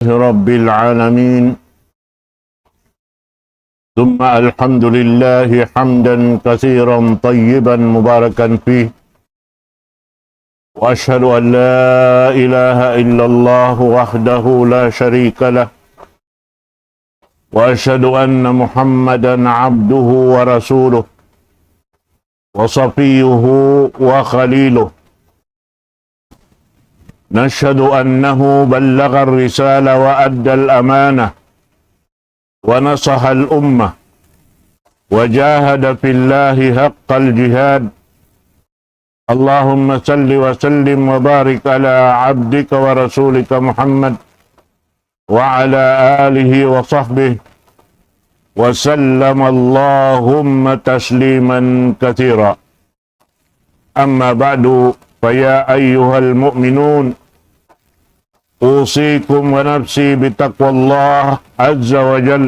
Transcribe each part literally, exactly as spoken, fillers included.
رب العالمين. ثم الحمد لله حمدا كثيرا طيبا مباركا فيه. وأشهد أن لا إله إلا الله وحده لا شريك له. وأشهد أن محمدا عبده ورسوله وصفيه وخليله. نشهد أنه بلغ الرسالة وأدى الأمانة ونصح الأمة وجاهد في الله حق الجهاد. اللهم صل وسلم وبارك على عبدك ورسولك محمد وعلى آله وصحبه وسلم اللهم تسليما كثيرا. أما بعد، فيا أيها المؤمنون، أوصيكم ونفسي بتقوى الله عز وجل،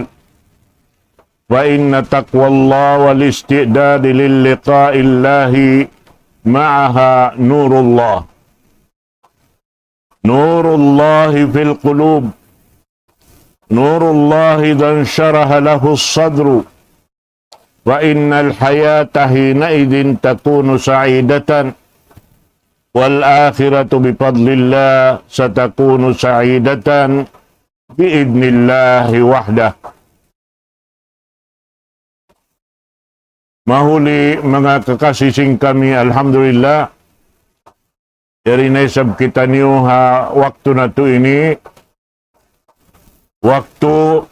فإن تقوى الله والاستعداد للقاء الله معها نور الله. نور الله في القلوب، نور الله إذا انشرح له الصدر، فإن الحياة حينئذ تكون سعيدة، والآخرة بفضل الله ستكون سعيدة بإذن الله وحده. Mahuli manga kakasi sin kami, alhamdulillah, yari na isab kitaniyu ha waktu natu' ini, waktu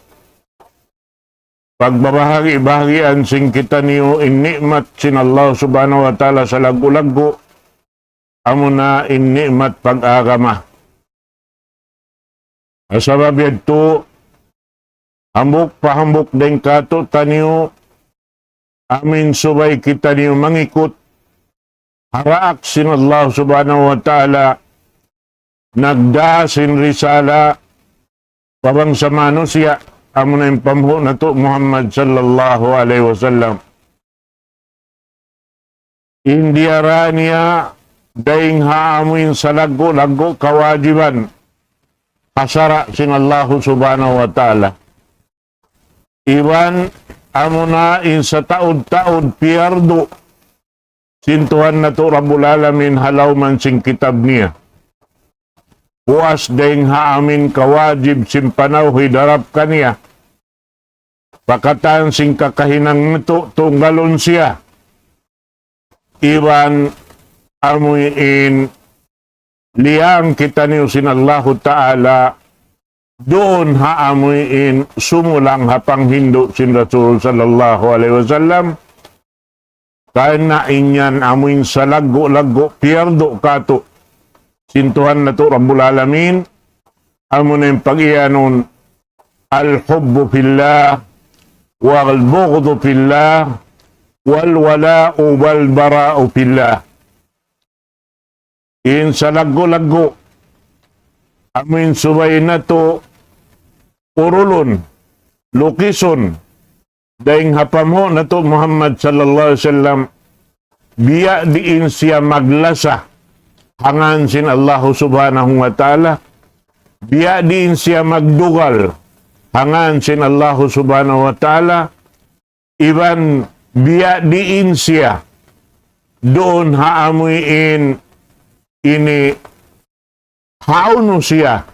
pagbabahagi-bahagian sin kitaniyu in ni'mat sin Allah Subhanahu wa Ta'ala salaggu'-laggu', amuna in ni'mat pag-agama. Sabab yadtu, hambuuk pa hambuuk dayn kātu'niyu, amuin subay kitaniyu mangikut ha daak sin Allah Subhanahu wa Ta'ala, nagdā sin risala pa bangsa manusiya', amuna in panghu' natu' Muhammad sallallahu alayhi wasallam. In diyarā niya dayn ha amuin salaggu'-laggu' kawajiban ha sara' sin Allahu Subhanahu wa Ta'ala. Iban amuna in sataud-taud piyardu sin Tuhan natu' Rabbul Alamin ha lawm sin kitab niya. Puas dayn ha amuin kawajib sin panawhid harap kaniya. Pa katan sin kakahinang natu' tunggalun siya. Iban amuin liyang kitaniyu sin Allahu Ta'ala duun ha amuin sumulang ha panghindu' sin Rasul sallallahu alayhi wasallam. Karna' in yan amuin salaggu'-laggu' piyardu kātu' sin Tuhan natu' Rabbul Alamin, amuna in pag-iyanun الحب في الله والبغض في الله والولاء والبراء في الله. In salaggu'-laggu', amuin subay natu' urulun, lukisun, dayn ha panghu' natu' Muhammad sallallahu alayhi wasallam, biya' diin siya maglasa ha ngān sin Allahu Subhanahu wa Ta'ala, biya' diin siya magdugal ha ngān sin Allahu Subhanahu wa Ta'ala, iban biya' diin siya duun ha amuin ini hawnu siya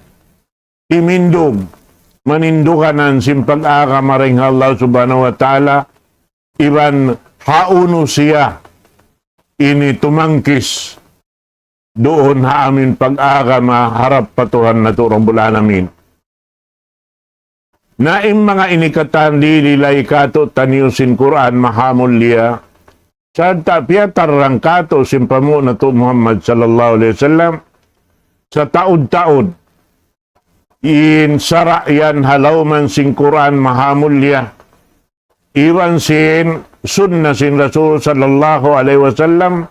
timindug, maninduganan sin pag-agama dayn ha Allah Subhanahu wa Ta'ala, iban hawnu siya ini tumangkis duun ha amuin pag-agama harap pa Tuhan natu' Rabbul Alamin. Na in manga ini katan dililay kātu'niyu sin Qur'an mahamulliya, sarta' piyatarrang kātu' sin panghu' natu' Muhammad sallallahu alayhi wasallam, sataud-taud in sara' yan ha lawm sin Qur'an mahamulliya, iban sin sunna sin Rasul sallallahu alayhi wasallam,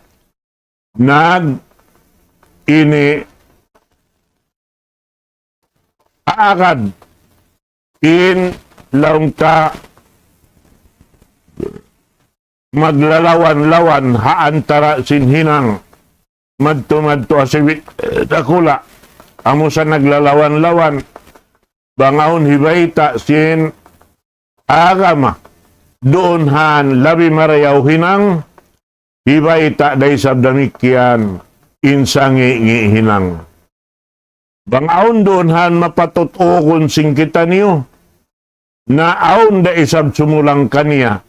nag ini aagad in laung ta maglalawan-lawan ha antara sin hinang madtu-madtu asibi' dakula'. Amu sa naglalawan-lawan, Bang awn hibayta' sin agama duun han labi marayaw hinang, hibayta' da isab damikkiyan in sangi'-ngi' hinang. Bang awn duun han mapatut ugun sin kitaniyu, na awn da isab sumulang kaniya,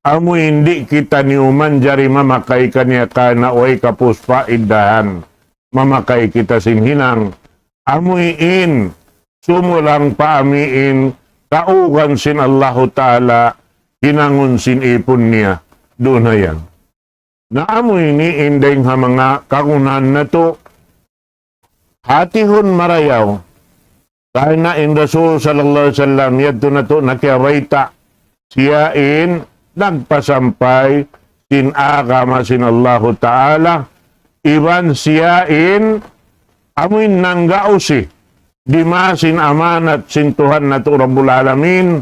amu in di' kitaniyu manjari mamakay kaniya karna' way kapus paidahan mamakay kita sin hinang. Amu in sumulang pa amu in kaugan sin Allahu Ta'ala hinangun sin ipun niya. Duun na yan. Na amu ini in dayng ha manga kagunahan natu', hatihun marayaw. Karna' in Rasul sallallahu alayhi wasallam, yadtu natu' nakiyabayta', siya in nagpasampay sin agama sin Allahu Ta'ala, iban siya in amu in nanggausi, dima sin amanat sin Tuhan natu' Rabbul Alamin,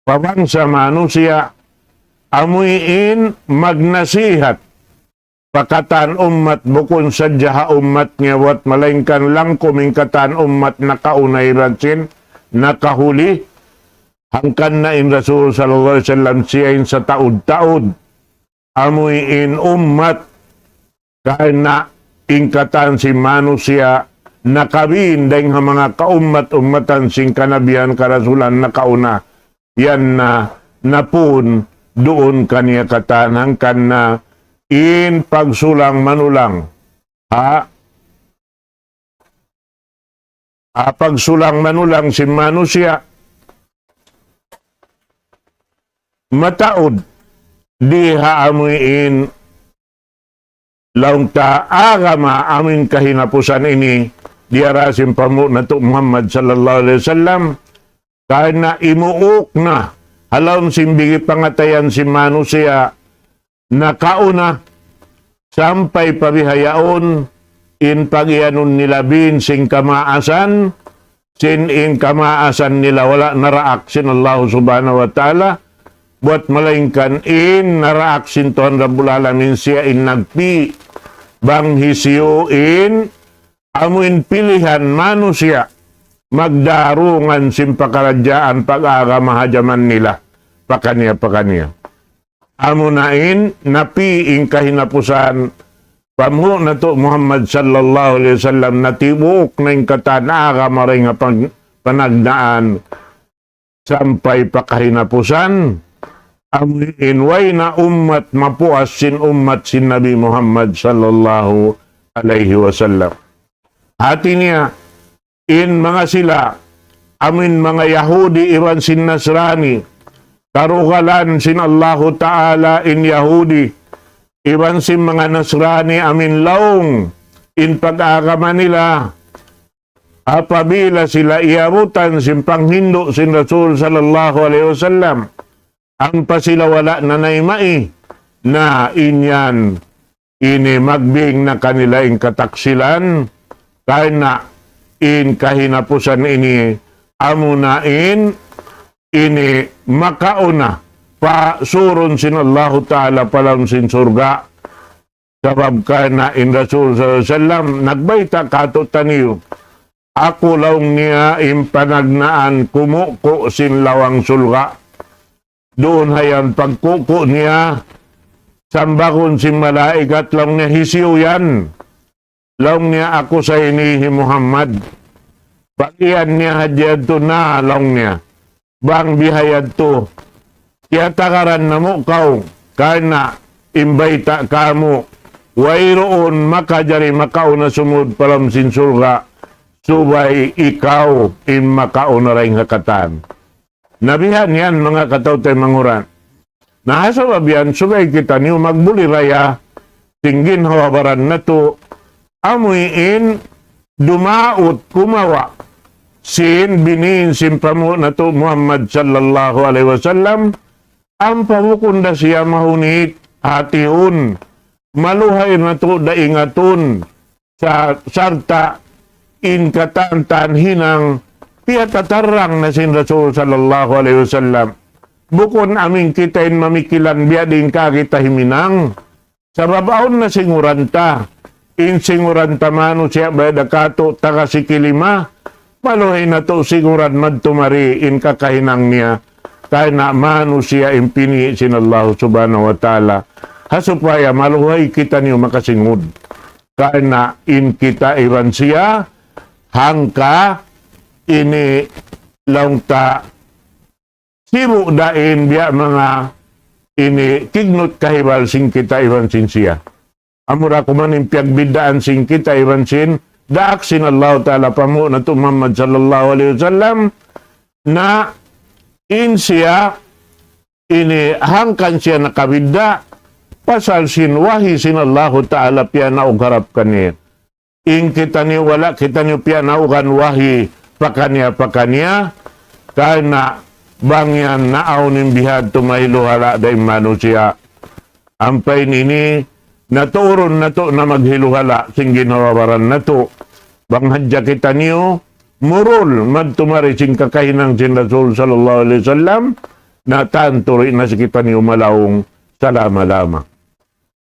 pa bangsa manusiya', amu in magnasihat pa katan ummat, bukun sadja ha ummat niya buwat, malaingkan langkum in katan ummat nakauna iban sin nakahuli, hangkan na in Rasul sallallahu alayhi wasallam siya in sataud-taud. Amu in ummat, karna' in katan sin manusiya' nakabin dayng ha manga kaummat-ummatan sin kanabihan karasulan nakauna. Yan na napun duun kaniya katan hangkan na in pagsulang-manulang. Ha? Ha, pagsulang-manulang sin manusiya'. Mataud di ha amu in laung ta agama amu in kahinapusan ini diyara sin panghu' natu' Muhammad sallallahu alayhi wasallam, karna' imuuk na ha lawm sin bigi pangatayan sin manusiya' nakauna, sampay pa bihaun in pag-iyanun nila bin sin kamaasan, sin in kamaasan nila wala' naraak sin Allah Subhanahu wa Ta'ala, buwat malaingkan in naraak sin Tuhan Rabbul Alamin, siya in nagpi' bang hisiyu in amu in pilihan manusiya' magdarungan sin pakaradjaan pag-agama ha jaman nila, pakaniya-pakaniya. Amu na in napi' in kahinapusan panghu' natu' Muhammad sallallahu alayhi wasallam, natibuuk na in katan agama dayng ha pag-, panagnaan sampay pa kahinapusan, amu in way na ummat mapuas sin ummat sin Nabi Muhammad sallallahu alayhi wasallam. Hati niya, in manga sila, amu in manga Yahudi iban sin Nasrani, karugalan sin Allahu Ta'ala in Yahudi iban sin manga Nasrani, amu in laung in pag-agama nila, apabila sila iyabutan sin panghindu' sin Rasul sallallahu alayhi wasallam, ampa sila wala' nanaymai, na in yan ini magbing na kanila in kataksilan, karna' in kahinapusan ini amu na in ini makauna pa surun sin Allahu Ta'ala pa lawm sin surga'. Sabab karna' in Rasul sallallahu alayhi wasallam nagbayta' kātu'niyu, aku laung niya in panagnaan kumuku' sin lawang surga'. Duun ha yan pagkuku' niya, sambagun sin malaikat laung niya, hisiyu yan? Laung niya, aku sa ini hi Muhammad. Pag-iyan niya hadja yadtu na laung niya. Bang bihayadtu, tiyatagaran namu' kaw, karna' in bayta' kāmu', wayruun makajari makauna sumud pa lawm sin surga', subay ikaw in makauna dayng ha katan. Na bihan yan, manga kataw-taymanghuran. Na ha sabab yan, subay kitaniyu magbuliraya sin ginhawa-baran natu', amu in dumaut kumawa' sin binin sin panghu' natu' Muhammad sallallahu alayhi wasallam, ampa bukun da siya mahunit hatihun, maluhay natu' da ingatun, sa-, sarta' in katan-katan hinang piyatatarrang na sin Rasul sallallahu alayhi wasallam. Bukun amu in kita in mamikilan biya' diin ka kita himinang. Sabab awn na singuran ta. In singuran ta manusiya' bayad da katu' taga siki lima. maluhay natu' siguran madtu mari in kakahinang niya, karna' manusiya' in pini' sin Allah Subhanahu wa Ta'ala, ha supaya maluhay kitaniyu makasingud. Karna' in kita iban siya, hangka ini laung ta sibu' da in biya' manga ini kignut kahibal sin kita iban sin siya. Amura kuman in piyagbiddaan sin kita iban sin daak sin Allah Ta'ala pa Panghu' natu' Muhammad sallallahu alayhi wasallam, na in siya ini hangkan siya nakabidda' pasal sin wahi sin Allah Ta'ala piyanaug harap kaniya. In kitaniyu wala' kitaniyu piyanaugan wahi pakaniya-pakaniya, karna' bang yan naawn in bihadtu mahiluhala' da in manusiya'. Ampa in ini, naturun natu' na maghiluhala' sin ginhawa-baran natu'. Bang hadja kitaniyu, murul, madtu mari sin kakahinang sin Rasul sallallahu alayhi wasallam, na tantu di' na sin kitaniyu malaung salama-lama.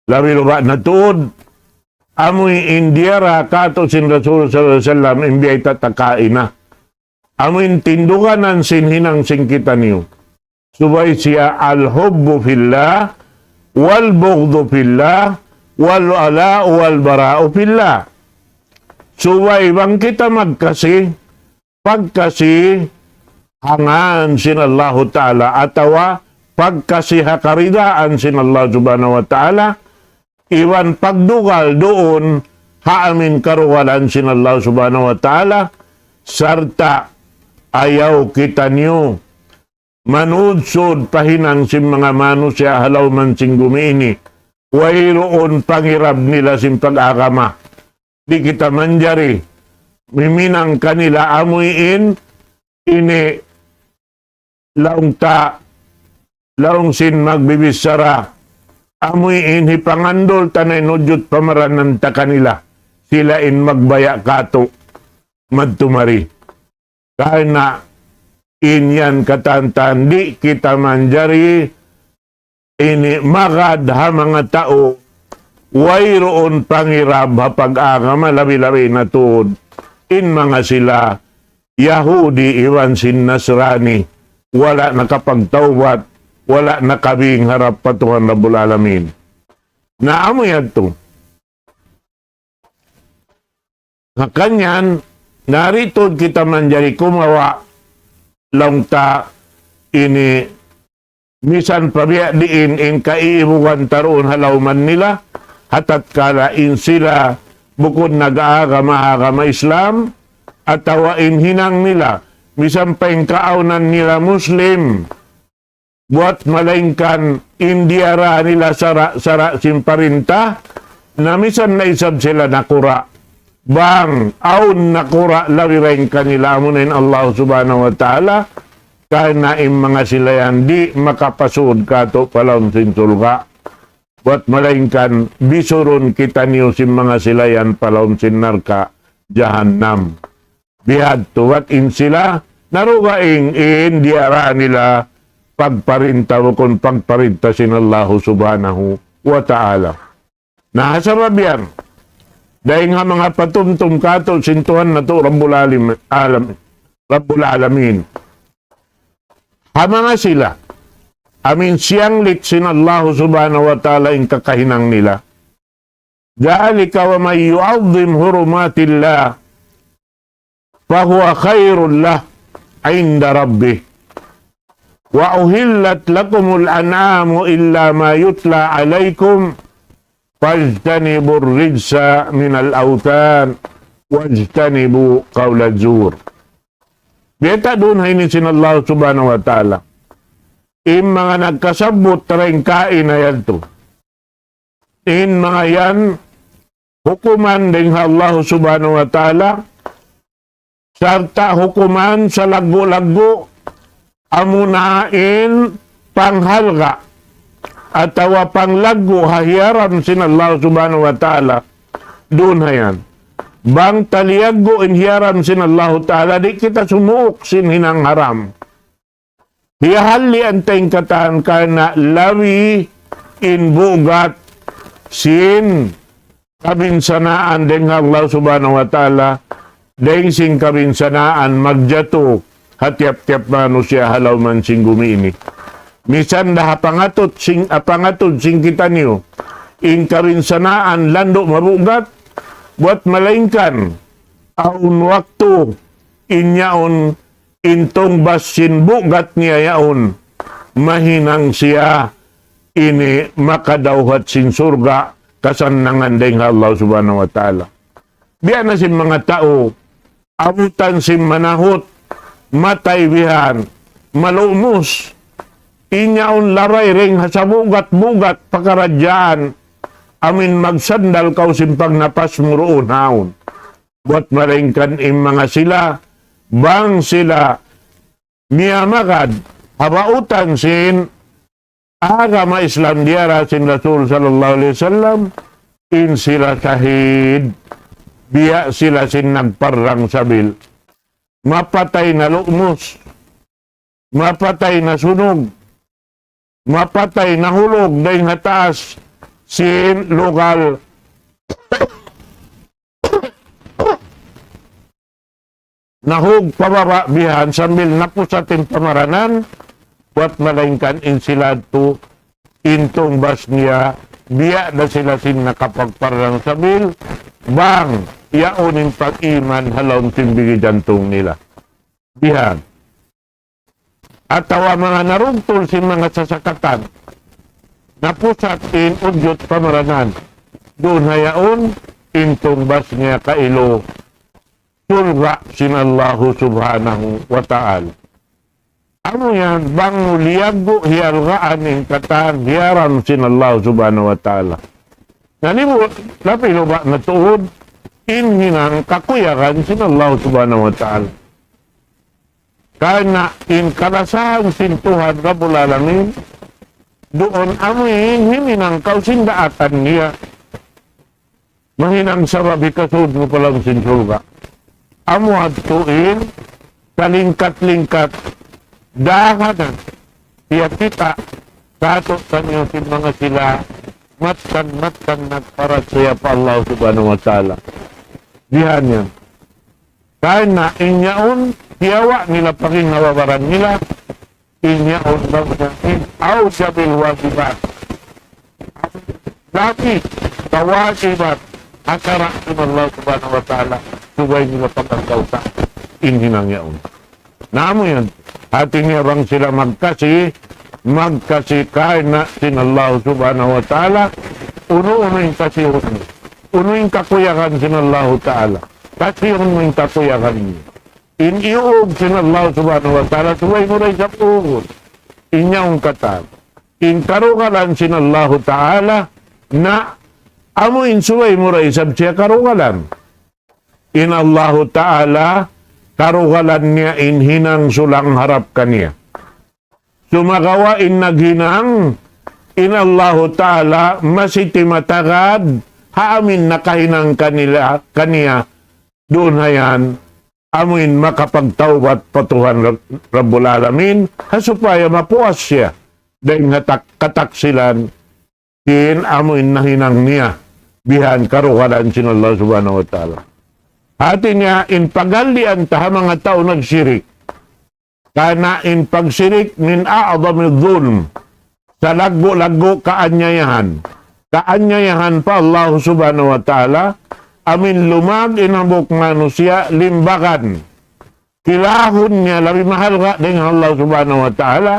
Labi-labi na tuud, amu in diyara kātu' sin Rasul sallallahu alayhi wasallam, in biya' ta takaina. Amu in tinduganan sin hinang sin kitaniyu. Subay siya الحب في الله والبغض في الله والولاء والبراء في الله. Subay bang kita magkasi, pagkasi ha ngān sin Allahu Ta'ala, atawa pagkasi ha karidaan sin Allah Subhanahu wa Ta'ala, iban pagdugal duun ha amin karugalan sin Allah Subhanahu wa Ta'ala, sarta' ayaw kitaniyu manudsud pa hinang sin manga manusiya' ha lawm sin gumi ini. Wayruun pangirab nila sin pag-agama. Di' kita manjari miminang kanila amu in ini laung ta, laung sin magbibichara, amu in hipangandul ta na in ujud pamaranan ta kanila. Sila in magbaya' kātu' madtu mari. Karna' in yan katantan di' kita manjari ini magad ha manga tau wayruun pangirab ha pag-agama, labi-labi na tuud in manga sila Yahudi iban sin Nasrani, wala' nakapagtawbat, wala' nakabing harap pa Tuhan Rabbul Alamin. Na amu yadtu. Hangkan yan, nari tuud kita manjari kumawa' laung ta ini misan pa biya' diin in kaiibugan ta duun ha lawm nila, ha tatkala in sila bukun nag-aagama ha agama Islam, atawa in hinang nila, misan pa in kaawnan nila Muslim, buwat malaingkan in diyara nila sara'-sara' sin parinta, na misan na isab sila nakura'. Bang awn nakura' labi dayn kanila, amuna in Allah Subhanahu wa Ta'ala, karna' in manga sila yan di' makapasud kātu' pa lawm sin surga'. Buwat malaingkan bisurun kitaniyu sin manga sila yan pa lawm sin narka' jahannam. Bihadtu, buwat in sila, na dugaing in diyara nila pagparinta bukun pagparinta sin Allahu Subhanahu wa Ta'ala. Na, ha sabab yan, dayn ha manga patumtum kātu' sin Tuhan natu' Rabbul Alim-, Alam-, Rabbul Alamin. Ha manga sila, amu in siyanglit sin Allahu Subhanahu wa Ta'ala in kakahinang nila. ذلك ومن يعظم حرمات الله فهو خير له عند ربه. وأحلت لكم الأنعام إلا ما يتلى عليكم فاجتنبوا الرجس من الأوثان واجتنبوا قول الزور. Biyayta' duun ha ini sin Allah Subhanahu wa Ta'ala. In manga nagkasabbut dayn kaina yadtu. In manga yan hukuman dayn ha Allah Subhanahu wa Ta'ala, sarta' hukuman salaggu'-laggu', amuna in panghalga' atawa panglaggu' ha hiyaram sin Allah Subhanahu wa Ta'ala. Duun ha yan. Bang taliyaggu' in hiyaram sin Allah Ta'ala, di' kita sumuuk sin hinang haram. Hiyahallian ta in katan karna' labi in bugat sin kabinsanaan dayn ha Allah Subhanahu wa Ta'ala, dayng sin kabinsanaan magjatu ha tiyap-tiyap manusiya' ha lawm sin gumi ini. Misan da ha pangatud sin, ha pangatud sin kitaniyu, in kabinsanaan landu' mabugat, buat malaingkan awn waktu in yaun in tungbas sin bugat niya yaun, mahinang siya ini makadawhat sin surga' kasannangan dayng ha Allah Subhanahu wa Ta'ala. Biya' na sin manga tau, abutan sin manahut, matay bihan, malumus, in yaun labay dayng ha sabugat-bugat pakaradjaan, amuin magsandal kaw sin pagnapas mu duun ha yaun. Buat malaingkan in manga sila, bang sila miyamagad ha bautan sin agama Islam diyara sin Rasul sallallahu alayhi wasallam, in sila sahid, biya' sila sin nagparrang sabil. Mapatay nalumus, mapatay nasunug, mapatay nahulug dayng ha taas sin lugal, nahug pa baba' bihan sambil napusat in pamaranan, buat malaingkan in sila yadtu in tungbas niya, biya' da sila sin nakapagparrang sabil, bang yaun in pag-iman ha lawm sin bigi jantung nila. Bihan. Atawa manga narugtul sin manga sasakatan, napusat in udjut pamaranan, duun ha yaun in tungbas niya kailu surga' sin Allahu Subhanahu wa Ta'ala. Amu yan, bang mu liyaggu' hiyalgaan in katan hiyaram sin Allahu Subhanahu wa Ta'ala. Na di' mu, labi luba' na tuud, in hinang kakuyagan sin Allahu Subhanahu wa Ta'ala. Karna' in kalasahan sin Tuhan Rabbul Alamin, duun amu in himinang kaw sin daatan niya. Mahinang sabab hikasud mu pa lawm sin surga'. Amu yadtu in kalingkat-lingkat dahanan, kiyakita' katu' taniyu sin manga sila mattan-mattan nagparachaya pa Allah Subhanahu wa Ta'ala. Bihan yan. Karna' in yaun, tiyawa' nila pa ginhawa-baran nila, in yaun bang niya in awjabil wajibat. Dati, kawajiban, ha sara' sin Allah Subhanahu wa Ta'ala, subay nila pagkauta, in hinang yaun. Na amu yan, hati niya bang sila magkasi, magkasi karna' sin Allah Subhanahu wa Ta'ala, unu-unu in kasihun mu, unu in kakuyagan sin Allah Ta'ala, kasihun mu in kakuyagan niya. In iyuug sin Allah Subhanahu wa Ta'ala, subay mu da isab ugun. In yaun katan. In karugalan sin Allah Ta'ala, na amu in subay mu da isab siya karugalan. In Allah Ta'ala, karugalan niya in hinang sulang harap kaniya. Sumagawa' in naghinang, in Allahu Ta'ala masi timatagad ha amin nakahinang kanila, kaniya, duun ha yan, amuin makapagtawbat pa Tuhan Rab-, Rabbul Alamin, ha supaya mapuas siya dayn ha tak-, kataksilan sin amuin nahinang niya, bihan karugalan sin Allah Subhanahu wa Ta'ala. Hati niya, in paghalian ta ha manga tau nagsirik. Karna' in pagsirik min a'zami dhulm. Salaggu'-laggu' kaanyayahan. Kaanyayahan pa Allah Subhanahu wa Ta'ala, amin lumag in hambuuk manusiya' limbagan. Kilahun niya labi mahalga' dayn ha Allah Subhanahu wa Ta'ala,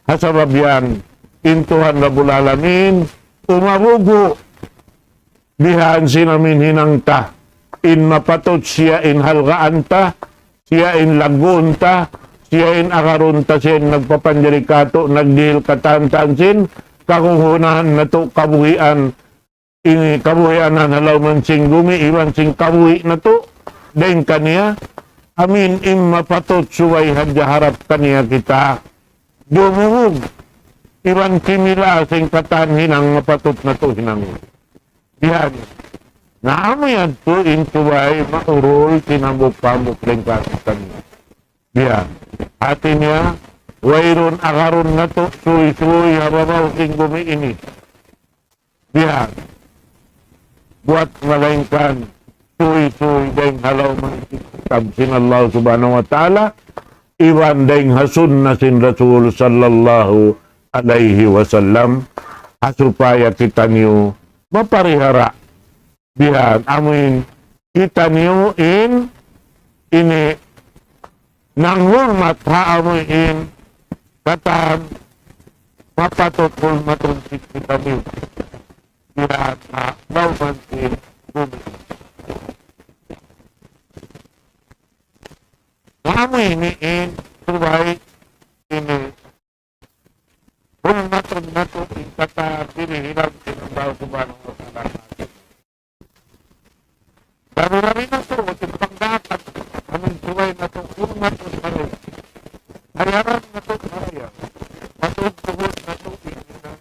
ha sabab yan, in Tuhan Rabbul Alamin, umabugu', bihan sin amin hinang ta, in mapatut siya in halgaan ta, siya in lagguun ta, siya in agarun ta, siya in nagpapanjari katu', nagdihil katan-katan sin, kagunahan natu', kabuhian, ini kabuhianan ha lawm sin gumi, iban sin kabuhi' natu', dayn kaniya, amin in mapatut subay hadja harap kaniya kita, dumungug, iban kimila sin katan hinang mapatut natu' hinang. Bihan. Na amu yadtu in subay maurul sin hambuuk-hambuuk lingkat kaniya. Bihan. Hati niya, wayruun agarun natu' suysuy ha babaw sin gumi ini. Bihan. Buat malaingkan suysuy dayn ha lawm sin kitab sin Allah Subhanahu wa Ta'ala, iban dayn ha sunna sin Rasul sallallahu alayhi wasallam, ha supaya kitaniyu maparihara bihan amuin kitaniyu in ini nanghurmat ha amuin katan mapatut hurmatun sin kitaniyu bihan ha lawman sin bumi. Na amu ini in subay ini hurmatun natu' in katan dirihilan sin Allah Subhanahu wa Ta'ala. Labi-labi na tuud in pangdapat, amun subay natu' hurmatun marayaw. Ayaran natu' marayaw. Matuud-tuud natu' in hinang.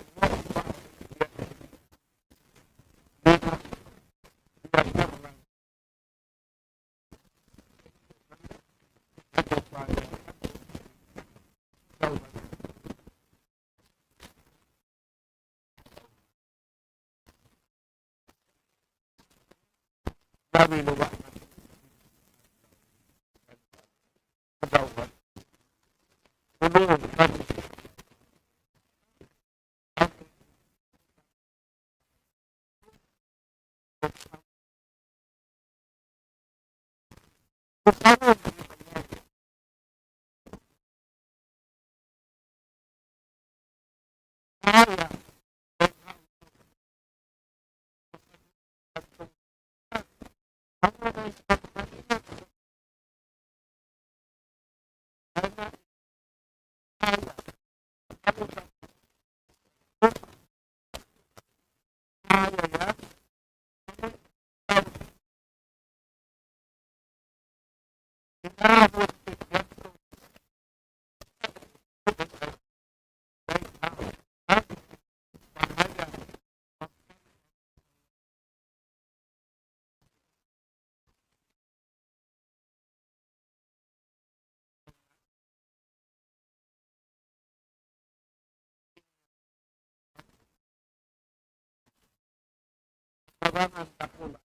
Sabangan dakula'.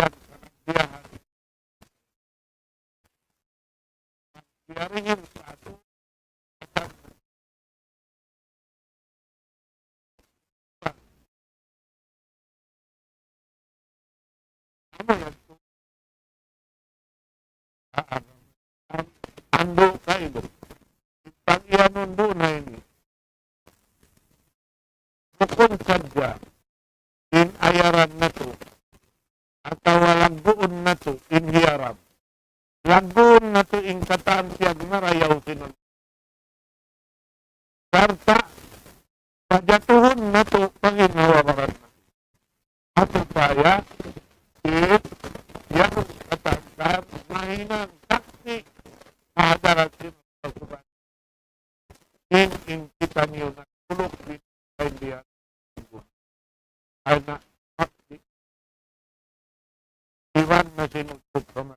Yan, biyahan. Biyahan sa atu. Anu yan? Ah, ah. An-, andu' kailu. Pag iyanun duun na ini. Bukun sadja in ayaran natu', atawa lagguun natu' in hiyaram. Lagguun natu' in katan piyagmarayaw sin Allah. Sarta' pajatuhun natu' pa ginhawa-baran natu'. Atu kaya, in, yan katan mahinang saksi' ha hadarat sin Allah Subhanahu. In, in kitaniyu na tuluk di kaindihan. Ay na, iban na sin ugtug pa ma-,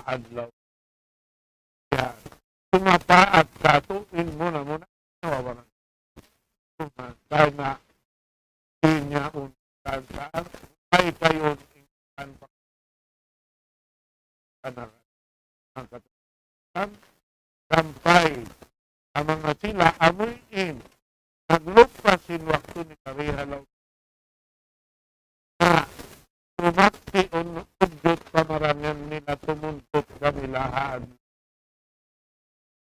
adlaw. Yan. Sumataat katu' in muna-muna, nawawanan. Sumataat na in yaun, kan saan, ay kayu in kan pa-, kan sampay ha manga sila amuin naglupas sin waktu nila dii ha lawm. Na, sumati in ujud pamarangan nila tumuntut kanila ha adlaw.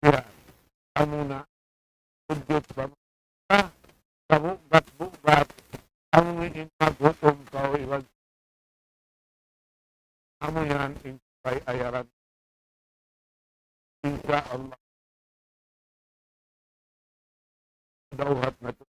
Ya, amuna ujud pamarangan. Kabugat-bugat, amu in maghukum kaw iban. Amu yan in pag-ayaran. Insya Allah. Dauhat natu'.